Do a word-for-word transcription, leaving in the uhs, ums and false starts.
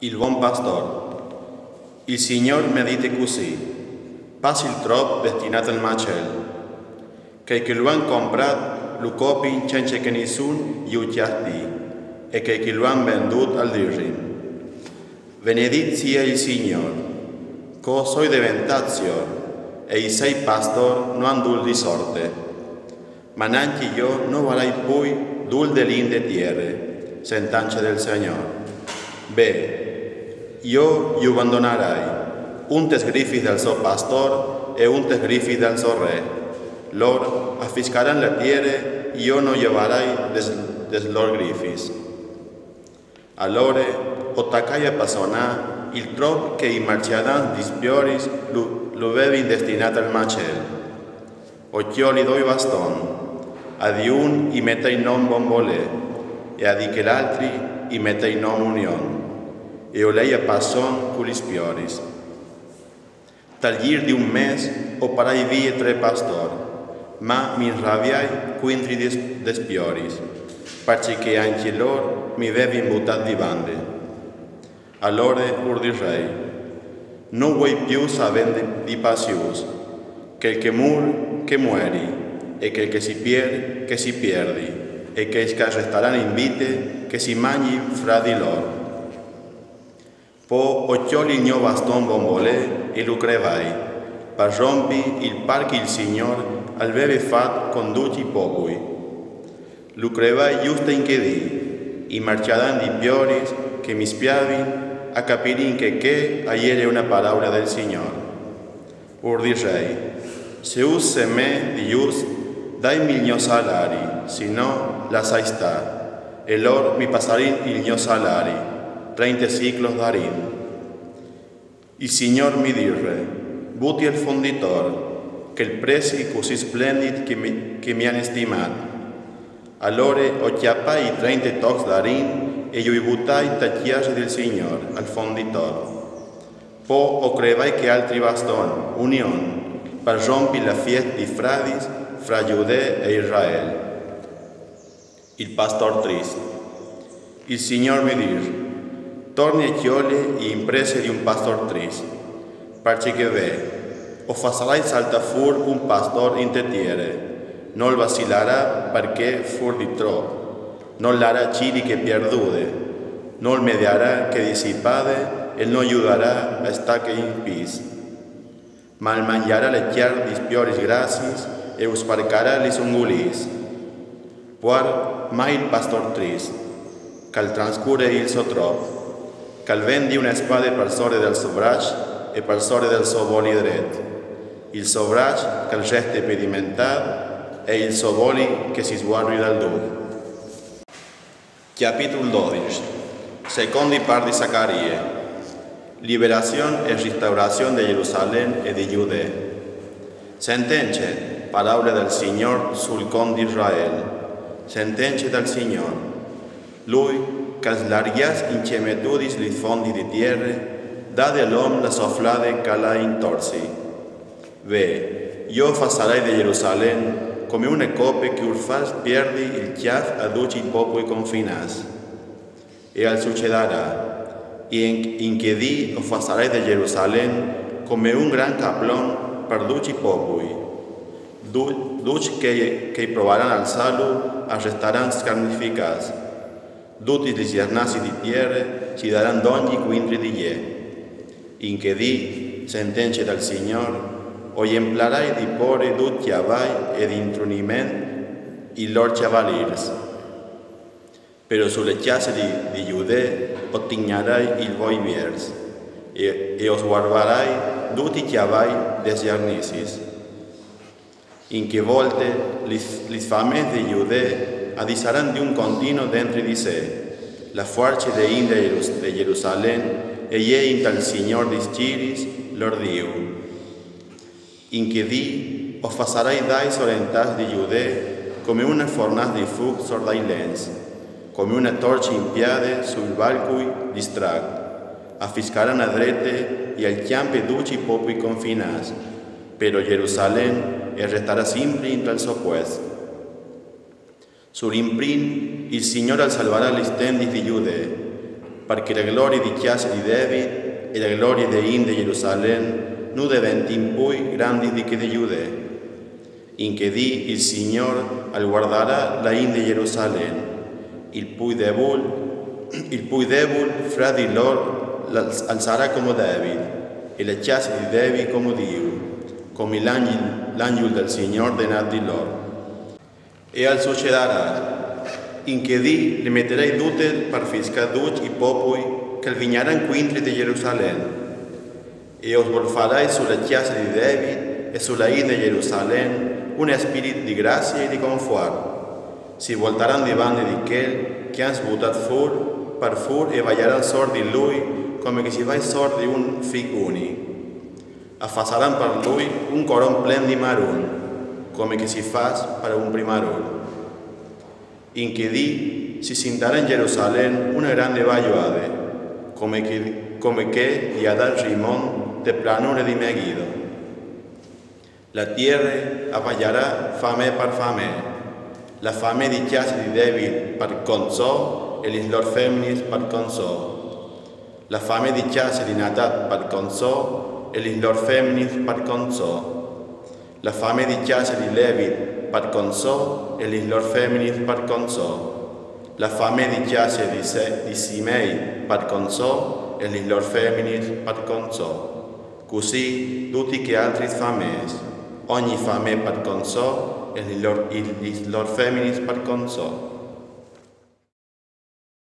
Il bon pastor. Il Signor me à dite cussì: Passi il trop destinat al macel. Chei che lu àn comprat lu copin cence che nissun ju cjasti, e chei che lu àn vendut al disin: Benedit sia il Signor, co soi deventât sior, e i sei pastor no àn dul di sorte. Ma nancje jo no varai plui dul de lin de tiere, sentence dal Signor. Ve, jo ju bandonarai, un tes grifis dal so pastor e un tes grifis dal so re. Lôr a fiscaran la tiere, jo no ju varai des, des lôr grifis. Alore o tacai a pasonâ il trop che i marcjadans dispioris lu, lu vevin destinat al macel. O cjoli doi baston, a di un i metei non bon volê, e a di chel altri i metei non union, e o lei a pason cu lis pioris. Tal jîr di un mês o parai vie trê pastor, ma mi inraviai cuintri des, des pioris, parcè che ancje lôr mi vevin butât di bande. Alore ur disei: No vuei plui savê di, di passius, chel che mûr che mueri, e chel che si piert che si pierdi, e chei che a restaran in vite che si mangjin fra di lôr. Po o cjoli il gno baston bon volê e lu crevai, par rompi il pât che il Signor al veve fat cun ducj i popui. Lu crevai just in chê dì, i marcjadans di pioris che mi spiavin a capirin che chê a jere una peraule dal Signor. Ur disei: Se us semê di just, daimi il gno salari, si no, lassai stâ. E lôr mi passarin il gno salari, trente siclos darin. Il Signor mi dise: Buti al fonditor, chel presi cussì splendit che mi, che mi àn stimât. Alore o cjapai i trente tocs darin e ju i butai te cjase dal Signor, al fonditor. Po o crevai chei altri baston, union, par rompi la fiet di fradis fra Judee e Israel. Il pastor trist. Il Signor mi dîs: Torni a cjoli i imprese di un pastor trist, parcè che ve, o fassarai saltâ fûr un pastor inte tiere, nol vacilarà parcè fûr di trop, nol larà cili che pierdude, nol mediarà che dissipade e nol judarà a stâ che in pîts. Ma al mangjarà la cjarn di pioris grassis e u sparcarà lis ungulîs. Puar mai il pastor trist, che al transcure il so trop, che al vendi une spade par sore dal so braç e par sore dal so boli dret, il so braç che al reste pedimentât e il so boli che si svuarbi dal dut. Cjapitul dodis. Secondi part di Zacarie. Liberazion e ristaurazion de Jerusalem e di Judee. Sentence, peraule dal Signor sul cont di Israel. Sentence dal Signor. Lui che al slargjàs in cjemetudis lis fondis di tiere, dà dal om la soflade che al à intorsi. Ve, jo o fassarai de Jerusalem come une cope che ur fâs pierdi il cjâf a ducj i popui confinâts. E al sucedarà, in, in chê dì o fassarai de Jerusalem come un grant caplon par ducj i popui. Du, ducj chei, chei che provaran a alçâlu a restaran scarnificâts. Dutis lis gjernassis di tiere si daran dongji cuintri di jê. In chê dì, sentence dal Signor, o jemplarai di pôre dut cjaval e di intruniment i lôr cjavalîrs. Però su la cjase di, di Judee o tignarai il voi viers, e, e o svuarbarai ducj i cjavai des gjernassis. In chê volte lis, lis famee di Judee a dissaran di un continu dentri di se: La fuarce de int de Jerus-, de Jerusalem e je intal Signor di scîrs, lôr Diu. In chê dì o fassarai dai sorentâts di Judee come une fornâs di fûc sore dai lens, come une torce impiade sui balcui di strac. A fiscaran a drete e a cjampe ducj i popui confinâts, però Jerusalem e restarà simpri intal so puest. Sul imprin il Signor al salvarà lis tendis di Judee, Parché la glòria di cjase di David e la glòria de int de Jerusalem no deventin pui grandis di chê de Judè. In chê dì il Signor al guardarà la int de Jerusalem. Il pui debul, il pui debul fra di lor al sarà come David, e la cjase di David come Diu, come l'angjul, l'angjul del Signor denat di lor. E al sucedarà: in chê dì le meterai dute par fiscà ducj i popui che al vignaran cuintri de Jerusalem. E o svolfarai su la cjase di David e su la int de Jerusalem un spirit di gracie e di confuart. Si voltaran di bande di chel che a àn sbutat fûr par fûr e baljaran sor di lui, come che si vai sor di un fich unic. A fassaran par lui un coron plen di maron, come che si fas par un primarol. In chê dì si sintarà in Jerusalem una grande bajoade, come che, come che i à dat Rimon te planure di Meguido. La tiere a baljarà famee par famee. La famee di cjase di David par cont sô e lis lôr feminis par cont sô. La famee di cjase di Nadab par cont sô e lis lôr feminis par cont sô. La famee di cjase di Levi par cont sô e lis lôr feminis par cont sô. La famee di cjase di, Se, di Simei par cont sô e lis lôr feminis par cont sô. Cussì dutis chês altris famees, ogni famee par cont sô e lis lôr, e lis lôr feminis par cont sô.